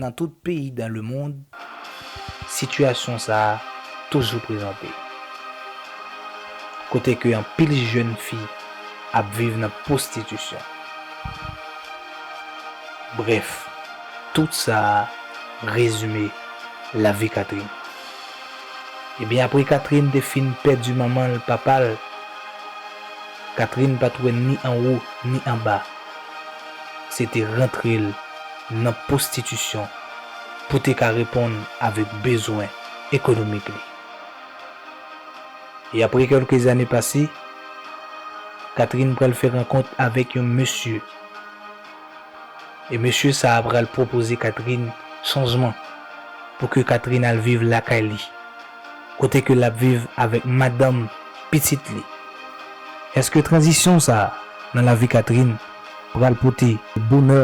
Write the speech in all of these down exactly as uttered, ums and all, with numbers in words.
Nan tout peyi dans le monde, sitiyasyon sa a toujou prezante, kote ke anpil jèn fi ap viv nan pwostitisyon. Brèf, tout sa a rezime lavi Catherine. Ebyen, apre Catherine te fin pèdi manman l, papa l, Catherine pa t wè ni anwo ni anba. Se te rantre l nan pwostitisyon pou te ka reponn avèk bezwen ekonomik li. E apre kèlke zane pase, Catherine pral fè rankont avèk yon mesye. E mesye sa a pral pwopoze Catherine chanjman pou ke Catherine al viv lakay li, kote ke l ap viv avèk madanm pitit li. Èske tranzisyon sa a nan lavi Catherine pral pote bonè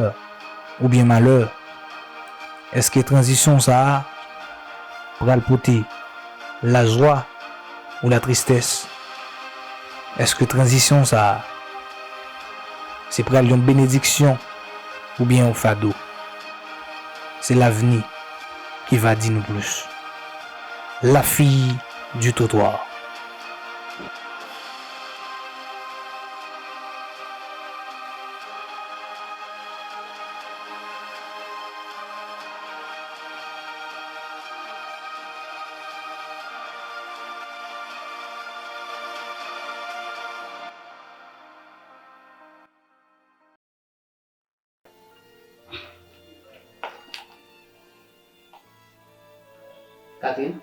oubyen malè? Èske tranzisyon sa a pral pote lajwa ou latristès? Èske tranzisyon sa a se pral yon benediksyon oubyen yon fado? Se lavni ki va di nou plis. La fille du trottoir. Catherine?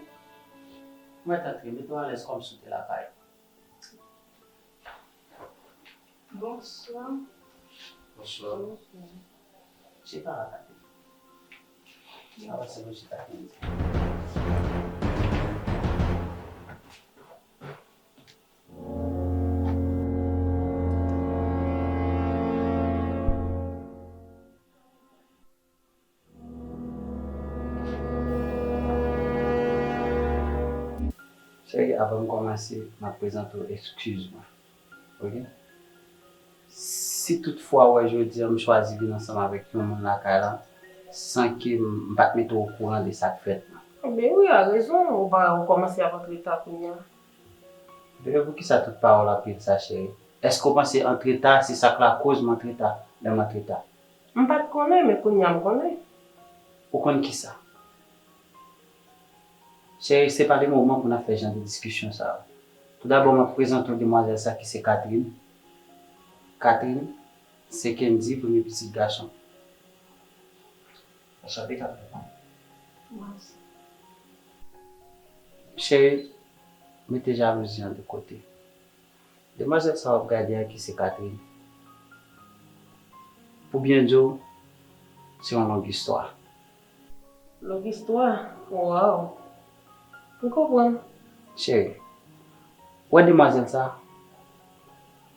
Mwen, Catherine, mete w alèz kòmsi w te lakay ou. Bonswa. Bonswa. Bonswa. Chita la, Catherine. Avanse nou chita, Catherine. Cheri, avan m kòmanse, m ap prezante w eskiz mwen. Oke? Si toutfwa w wè jodi a m chwazi vin ansanm avèk yon moun lakay la, san ke m pa t mete w okouran de sa k fèt la. Ebyen, wi, a rezon, ou pa, ou kòmanse ap antre ta kounye a. Ebyen, poukisa tout pawòl anpil sa, cheri? Èske w panse antre ta, se sa k lakoz m antre ta, lè m antre ta? M pa t konnen, men kounye a m konnen. Ou konn kisa? Cheri, se pa le moman pou n ap fè jan de diskisyon sa yo. Toudabò, m ap prezante w demwazèl sa ki se Catherine. Catherine, se Kendy, premye pitit gason. Anchante, Catherine. Mèsi. Cheri, mete jalouzi an de kote. Demwazèl sa w ap gade a ki se Catherine. Pou byen di w, se yon long istwa. Long istwa? Waw! M konprann. Cheri, w wè demwazèl sa,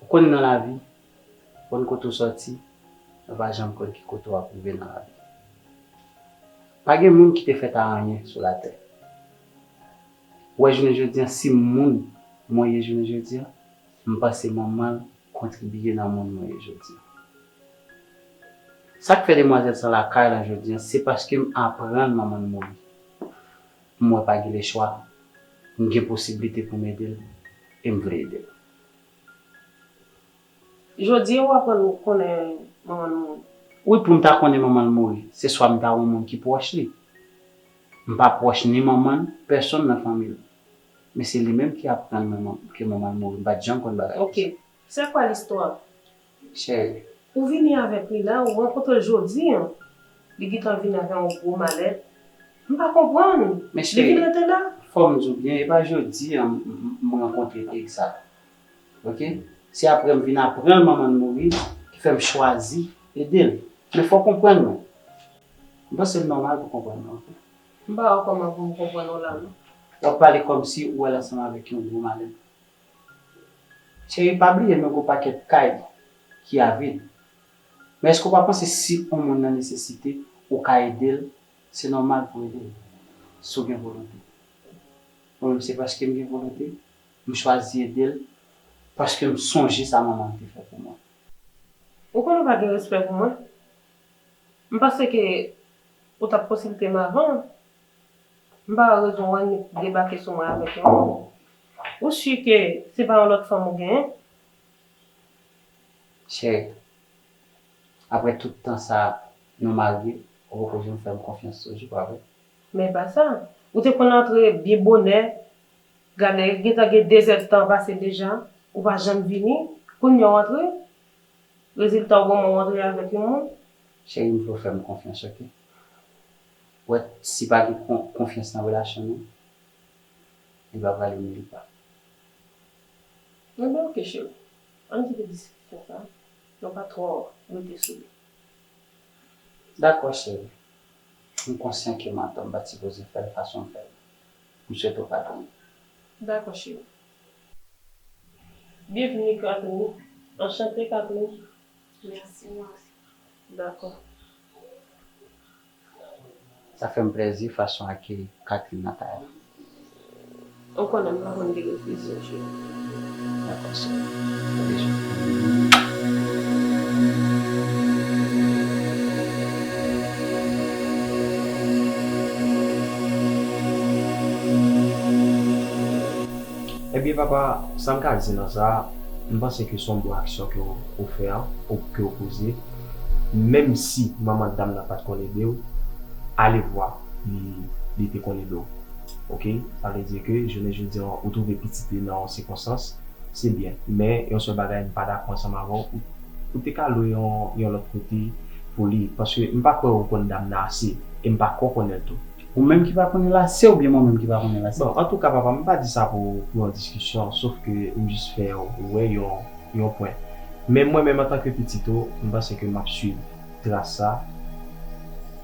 ou konnen nan lavi, ou konn kote w sòti, men w pa janm konn ki kote w ap rive nan lavi. Pa gen moun ki te fèt a anyen sou latè. Ou wè jounen jodi a, si moun mwen ye jounen jodi a, m panse manman l kontribiye nan moun mwen ye jodi a. Sa k fè demwazèl sa lakay la jodi a, se paske m aprann manman l mouri. M wè pa gen lechwa, m gen posiblite pou m ede l, e m vle ede l. Jodi a w aprann ou konnen manman l mouri? Wi, pou m ta konnen manman l mouri, se swa m ta wè yon moun ki pwòch li. M pa pwòch ni manman l, pèsonn nan fanmi l. Men se li menm ki aprann mwen man- ke manman l mouri. M pa t janm konn bagay konsa. Ok. C'est quoi l'histoire? Cheri. Ou vini avèk li la, ou rankontre l jodi a. Li gentan vini avè yon gwo malèt. M pa konprann. Men cheri, li vin rete la. Fò m di w byen, e pa jodi a m, m, m rankontre l egzak. Ok? Se apre m vin aprann manman l mouri, ki fè m chwazi ede l. Men fò w konprann mwen. M panse l nòmal pou w konprann mwen, ok? M pa wè kòman pou m konprann ou la, non. W ap pale kòmsi ou wè l ansanm avèk yon gwo malèt. Cheri, pa bliye nou gen yon pakèt kay ki a vid. Men èske w pa panse si yon moun nan nesesite, ou ka ede l, se nòmal pou w ede l, si w gen volonte. Mwen menm, se paske m gen volonte, m chwazi ede l, paske m sonje sa manman l te fè pou mwen. Ou konnen w pa gen respè pou mwen? M panse ke Ou t ap konsilte m avan. M pa wè rezon w annik debake sou mwen avèk yon moun. Ou si ke se pa yon lòt fanm ou genyen? Cheri, apre tout tan sa nou marye, ou poko janm fè m konfyans toujou, pa vre? Men e pa sa. Ou te konn antre byen bonè, gade, gentan gen dezèdtan pase deja, ou pa janm vini, kounye a w antre, rezilta w ban mwen w antre avèk yon moun. Cheri, m vle w fè m konfyans, oke? Ou wè, si pa gen kon- konfyans nan relasyon nou, li pa prale ni li pa. Enben oke cheri, ann kite diskisyon sa, nou pa twò rete sou li. Dakò cheri, m konsyan ke m atò, m pa t sipoze fè l fason m fè l. M swete w padone m. Dakò cheri. Byenvini Catherine. Anchante Catherine. Mèsi mwen osi. Dakò. Sa fè m plèzi fason w akeyi Catherine nan kay la. Ou konnen m pa konn gen reflesyon cheri. Dakò cheri. Bèl jounen. Ebyen papa, sa m ka di nan sa, m panse ke se yon bon aksyon ke w, ou fè an, ou, ke w poze. Menm si manman dam nan pa t konn ede w, alevwa li, li te konn ede w. Oke? Sa vle di ke jounen jodi a ou twouve pitit li nan yon sikonstans, se byen. Men yon sèl bagay m pa dakò ansanm avè w, ou, ou te ka lwe yon, yon lòt kote pou li. Paske m pa kwè ou konn dam nan ase, e m pa kwè w konnen l tou. Ou menm ki pa konnen l ase oubyen mwen menm ki pa konnen l ase? Bon, antouka papa, m pa di sa pou, pou yon diskisyon, sof ke m jis fè w wè yon, yon pwen. Men mwen menm antanke pitit ou, m panse ke m ap swiv tras sa,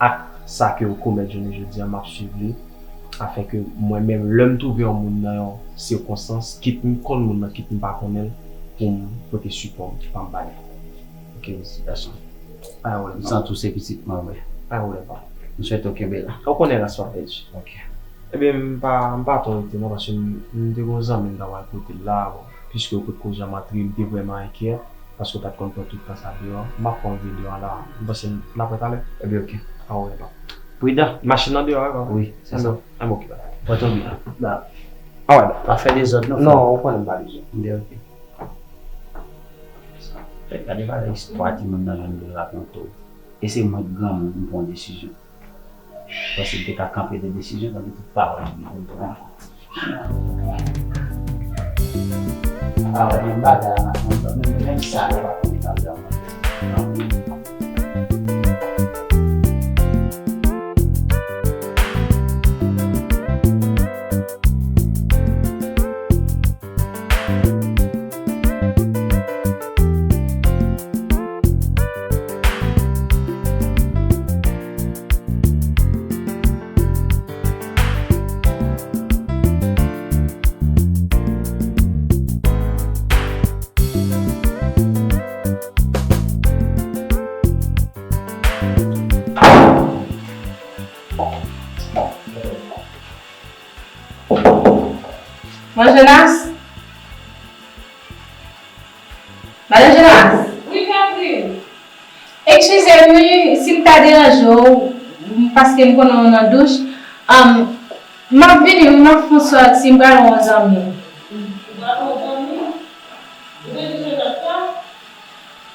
ak sa ke w komèt jounen jodi a, m ap swiv li, afenke mwen menm, lè m twouve yon moun nan yon sikonstans, kit m konn moun nan, kit m pa konnen l, pou m pote sipò m, pa m ba li. Oke, mèsi gason. Pa gen pwoblèm. M santi w se pitit mwen vre. Pa gen pwoblèm, papa. M swete w kenbe la. Ou konnen rès pa pèdi. Oke. Ebyen, m pa, m pa twò rete non, paske m, m te gen yon zanmi m t ap al kote l la, bon, piske ou potko janm antre, m te vrèman enkyè, paske w pa t konn pran tout tan sa deyò. M ap fè yon videyo a la, m panse n ap wè talè. Ebyen, oke. Pa gen pwoblèm, papa. Pridan. Machin nan deyò, wi, papa. Wi, se sa. Enben, oke, papa. Pran tan w byen. Ba. Alright, papa. Pa fè dezòd non, frè. Non, ou konnen m pa dezòd. Ebyen, oke. Gade valè istwa timoun nan jwenn pou l rakonte w. E se mwen k granmoun m pran yon desizyon. Paske m te ka kanpe de desizyon, tande tout pawòl li vin pran. Pawòl menm bagay la, menm, menm, menm sa yo pa konnen nan dam nan. Mwen Jonas? Madan Jonas? Wi, Catherine. Eskize m wi, si m ta deranje w, paske m konnen w nan douch. Anm, m ap vini wi, m ap fè yon sòti, m pral wè yon zanmi. Ou pral wè yon zanmi? Ou te di Jonas sa?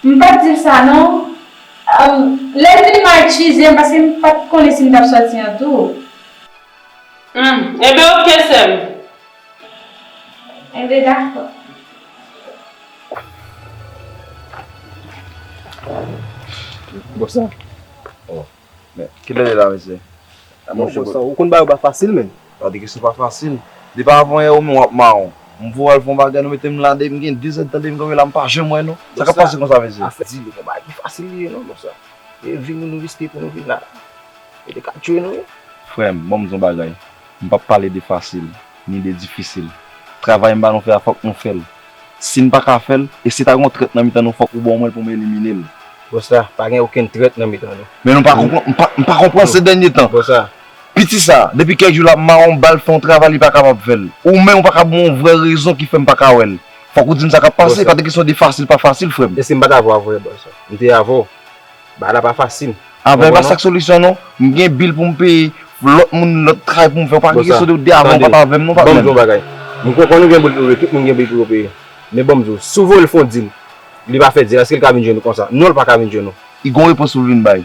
M pa t di l sa non. Anm, lè l vini m a eskize m, paske m pa t konnen si m t ap sòti an tou. Humm, enben oke sè m. Enben dakò. Bòs la. Oh. Men, kilè li la, mesye? Bon, bòs la, ou konn bagay yo pa fasil, menn. Gade kesyon pa fasil. Depi avan yè ou menm w ap mawon. M voye al fè yon bagay, nou mete m la, depi m gen de zèdtan depi m kanpe la, m pa janm wè nou. Sa k ap pase konsa, mesye? Afè di li, yon bagay ki fasil li ye non, bòs la. E vi nou, nou riske pou nou vin la. Yo te ka tiye nou wi. Frè m, ban m di w yon bagay. M p ap pale de fasil, ni de difisil. Travay m ba nou fè a, fòk nou fè l. Si n pa ka fè l, e si ta gen yon trèt nan mitan nou, fòk ou ba w mwen l pou m elimine l. Bòs la, pa gen okenn trèt nan mitan nou. Men nou pa konprann, m pa, m pa konprann se dènye tan. Bòs la. Piti sa, depi kèk jou l ap mawon, ba l fè yon travay li pa kapab fè l. Ou menm ou pa ka ban m yon vrè rezon ki fè m pa ka wè l. Fòk ou di m sa k ap pase, pa t kesyon de fasil pa fasil, frè m. E si m pa t avè w vre, bòs la? M te avè w. Bagay la pa fasil. Avè pa sa k solisyon non. M gen bil pou m peye, lòt moun, lòt travay pou m fè. Ou pa gen kesyon de, de avè ou pa t avè m non, patnè m. Ban m di yon bagay. M konprann ou gen bil pou peye, tout moun gen bil pou yo peye. Men ban m di w, si w voye l fè yon dil, li pa fè dil la, èske l ka vin jwenn ou konsa? Non, l pa ka vin jwenn ou. Li gon repons pou l vin bay.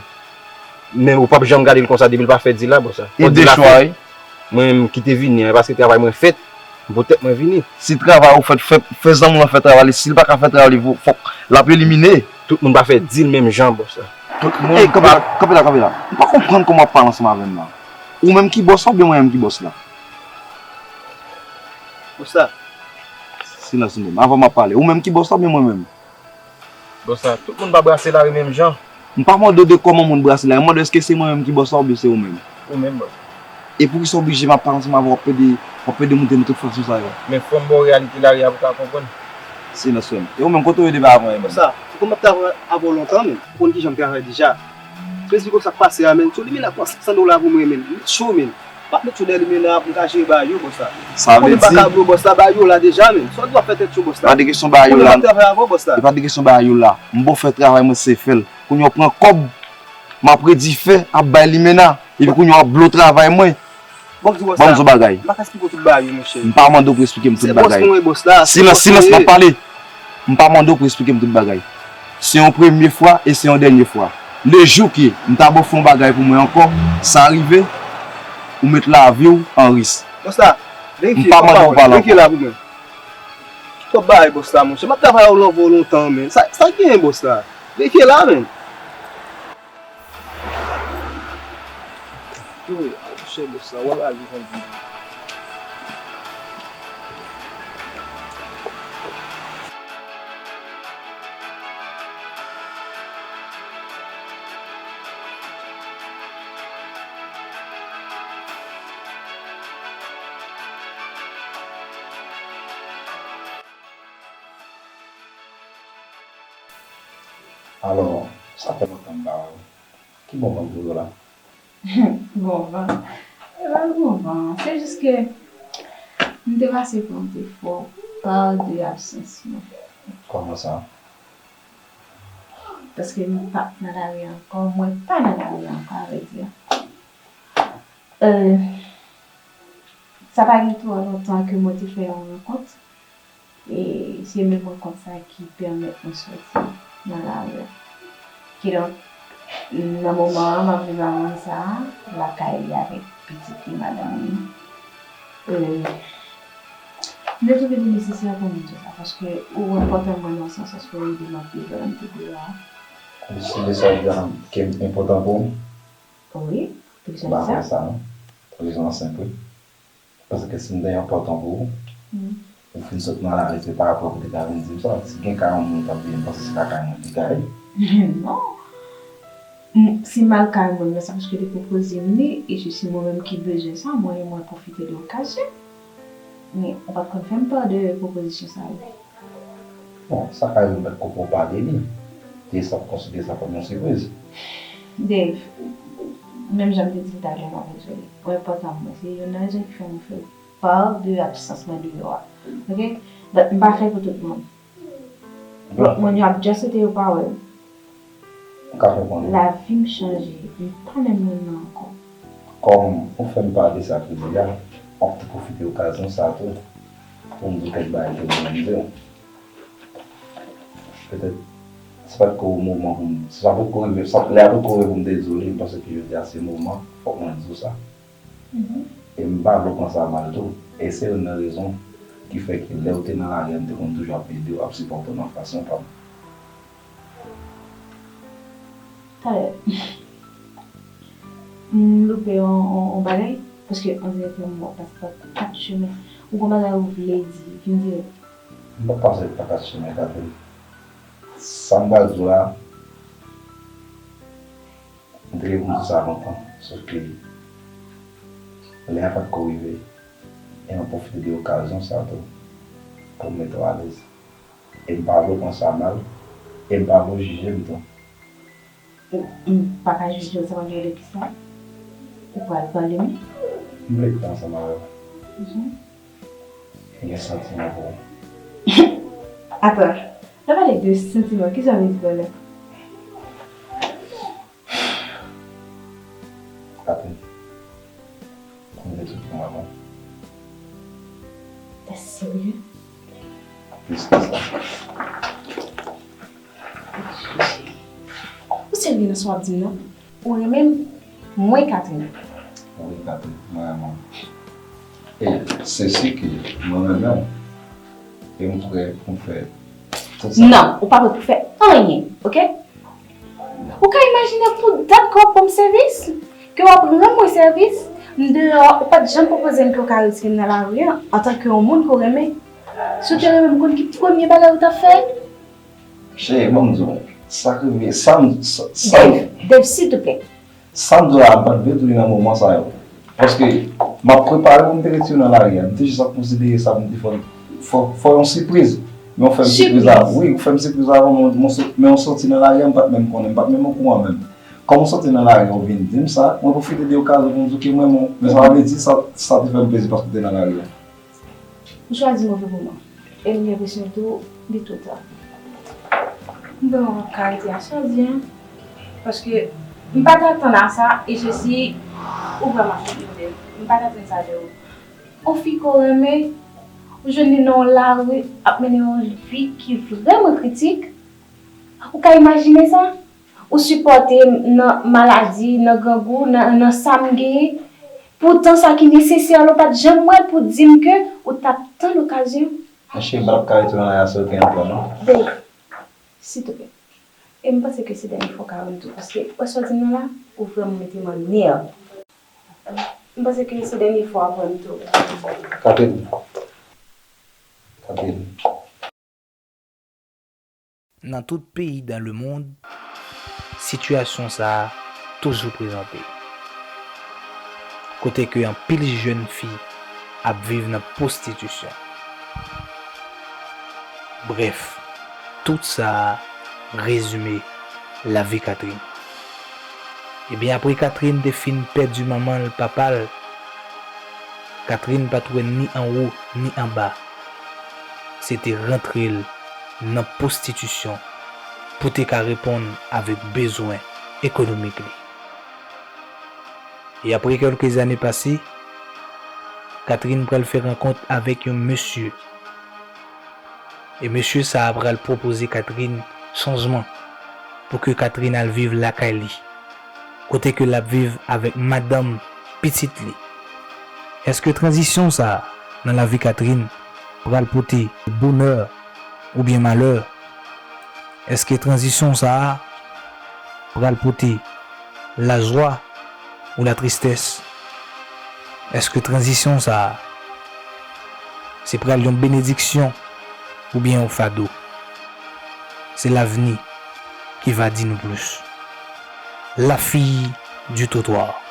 Men ou p ap janm gade l konsa depi l pa fè dil la, bòs la. E de chwa, wi. Mwen menm ki te vini an, e paske travay mwen fèt, m pou tèt mwen vini. Si travay ou fèt, fè, fè zanmi w lan fè travay li. Si l pa ka fè travay li, fò, fòk l ap elimine. Tout moun pa fè dil menm jan, bòs la. Tout moun. Ey, kanpe la, kanpe la, kanpe la. M pa konprann kòman w ap pale ansanm avè m la. Ou menm ki bòs la oubyen mwen menm ki bòs la? Bòs la. Silans ou menm. Avan m ap pale. Ou menm ki bòs la oubyen mwen menm? Bòs la, tout moun pa brase lari menm jan. M pa mande w de kòman moun brase lari. M mande w èske se mwen menm ki bòs la oubyen se ou menm? Ou menm, bòs. E poukisa w oblije m ap pale ansanm avè w, w ap pede, w ap pede montre m tout fason sa yo? Men fò m ba w reyalite lari a pou w ka konprann. Silans frè m. E ou menm, kote w ye depi avan menm? Bòs la, ou konn m ap travay avè w lontan menm. Ou konn kijan m travay deja. Prezidiko sa k pase a, menn. Sou limena pran senk san dola pou mwen, menn. Met cho, menn. Pa t met cho dèyè limena pou m ka jere bagay yo, bòs la. Sa vle di. Ou konnen m pa ka blo bòs la, bagay yo la deja, menn. Sa w di w ap fè tèt cho, bòs la. Pa de kesyon bagay yo la. Ou konnen m ap travay avè w, bòs la. E pa de kesyon bagay yo la. M ba w fè travay mwen, se fè l. Kounye a w pran kòb, m ap redi fè, ap bay limena. Epi kounye a w ap blo travay mwen. Ban m di w sa. Ban m di w bagay. M pa ka esplike w tout bagay yo, monchè. M pa mande w pou esplike m tout bagay. Se bòs mwen, bòs la. Silans, silans, m ap pale. M pa mande w pou esplike m tout bagay. Se yon premye fwa e se yon dènye fwa. Le jou ke m ta ba w fè yon bagay pou mwen ankò, sa rive, ou met lavi w an risk. Bòs la, verifye, m pa mande w pale ankò. Verifye la pou mwen. Ki kòb bagay, bòs la, monchè? M ap travay avè w lontan, menn. Sa, sa k genyen, bòs la? Verifye la, menn. Yo, al chè bòs la, w al ale konn di. Alò, sa fè lontan m pa wè w. Ki bon van k voye w la? Bon van. E pa bon van. Se jis ke m te pase pou m te fè w part de absence mwen. Kòman sa? Paske m pa t nan lari ankò, mwen pa nan lari ankò, a vrè di. Euh, sa pa gen twò lontan ke mwen te fè yon rankont. E se menm rankont sa ki pèmèt mwen sòti nan lari a. Kidonk, nan moman an, m ap viv ak moun sa a, lakay li avèk pitit li, madanm li. E, m te twouve li nesesè pou m di w sa, paske ou enpòtan mwen nan sans, paske ou ede m anpil pandan m te deyò a. Ou santi sa ke m enpòtan pou ou? Wi, poukisa w di sa? M pa kwè sa, non. Rezon an senp, wi. Paske si m te enpòtan pou ou, ou fin sot nan lari, se pa apre pou w te ka vin di m sa. Si gen kay yon moun, m t ap vin panse se lakay mwen ki kay. Non. M, si m al kay moun nan, se paske li pwopoze m li, e se, se mwen menm ki bezwen sa, mwen, mwen pwofite de okazyon. Men, ou pa t konn fè m pa de pwopozisyon sa yo. Bon, sa ka rive m pa t konprann pa de li. E sa m konsidere sa kòm yon sipriz. Dave, menm jan m te di l talè, m ap repete li. Ou enpòtan pou mwen. Se youn nan rezon ki fè m fè part de absence mwen deyò a. Oke? But m pa fè pou tout moun. Bon. Lòt moun yo ap just rete yo pa wè m. M ka konprann ou. Lavi m chanje. M pa menm moun nan ankò. Kòm ou fè m pale sa tou deja, m ap tou pwofite okazyon sa tou pou m di w kèk bagay ke m renmen di w. Petèt, se pa t ko moman pou m, sa poko rive, sa, lè a poko rive pou m dezole, m panse ke jodi a se moman, fòk mwen di w sa. Mhm. E m pa vle w pran sa mal tou. E se youn nan rezon ki fè ke lè w te nan lari a, m te konn toujou ap ede w, ap sipòte w nan fason pa m. Talè. M loupe yon, yon, yon bagay, paske on dirè ke m wè w pase pa kat chemen. Ou gon bagay ou vle di, vin dirèk. M p ap pase pa kat chemen, Catherine. Sa m pral di w la, m te gen pou m di sa lontan, sòf ke lè a pa t ko rive, e m ap pwofite de okazyon sa tou pou m mete w alèz. E m pa vle w pran sa mal, e m pa vle w jije m tou. M, m pa ka jije w, sa pa gen de kisa. Ou pral pale m? M vle k fè ansanm avè w. Mhm. M gen santiman pou ou. Atann, n ap pale de santiman, kisa w vle di pale? Plis ke sa. Ou serye nan sa w ap di m nan? Ou renmen m? Mwen, Catherine. Wi, Catherine, mwen renmen w. E se si ke mwen renmen w. E m prè pou m fè tout sa. Non, ou pa prè pou fè anyen, oke? Ou ka imajine pou dat ke w ap ban m sèvis? Ke w ap rann mwen sèvis? M deyò, ou pa t janm pwopoze m ke w ka retire m nan lari a, antanke yon moun ke w renmen. Si w te renmen m, ou konn ki premye bagay ou t ap fè? Cheri, ban m di w, sa k rive, sa m, sa, sa m Dave, Dave, siltouplè. Sa m di w la, m pa t vle di w li nan moman sa yo. Paske m ap prepare pou m te retire w nan lari a. M te jis ap konsidere sa pou m te fè w, fè, fè w yon sipriz. Men w fè m sipriz la. Sipriz? Wi, w fè m sipriz avan, men w, men w soti nan lari a, m pa t menm konnen, m pa t menm okouran menm. Kòm w soti nan lari a, w vin di m sa, mwen pwofite de okazyon pou m di w ke m renmen w. Men sa pa vle di sa, sa te fè m plezi paske w te nan lari a. M chwazi move moman. E m gen enpresyon tou, li twò ta. M vrèman pa ka rete a chwazi, en. Paske m pa t atann a sa, e Jesi, ou vrèman chanje m. M pa t atann sa de ou. Yon fi ke w renmen, ou jwenn li nan yon lari, ap mennen yon vi ki vrèman kritik. Ou ka imajine sa? Ou sipòte m nan maladi, nan grangou, nan, nan sa m genyen. Poutan sa ki nesesè la, ou pa t janm wè l pou di m ke ou t ap tann okazyon. Monchè, m pa t ap ka rete nan lari a si w te antre non. Babe, siltouplè. E m panse ke se dènye fwa w ka wè m tou, paske wè sa w di m nan la, ou vrèman mete m an nèv. M panse ke se dènye fwa w ap wè m tou. Catherine. Catherine. Nan tout peyi dans le monde, sitiyasyon sa a toujou prezante. Kote ke anpil jèn fi ap viv nan pwostitisyon. Brèf, tout sa a rezime lavi Catherine. Ebyen, apre Catherine te fin pèdi manman l, papa l, Catherine pa t wè ni anwo ni anba. Se te rantre l nan pwostitisyon pou te ka reponn avèk bezwen ekonomik li. E apre kèlke zane pase, Catherine pral fè rankont avèk yon mesye. E mesye sa a pral pwopoze Catherine chanjman pou ke Catherine al viv lakay li, kote ke l ap viv avèk madanm pitit li. Èske tranzisyon sa a nan lavi Catherine pral pote bonè oubyen malè? Èske tranzisyon sa a pral pote lajwa ou latristès? Èske tranzisyon sa a se pral yon benediksyon oubyen yon fado? Se lavni ki va di nou plis. La fille du trottoir.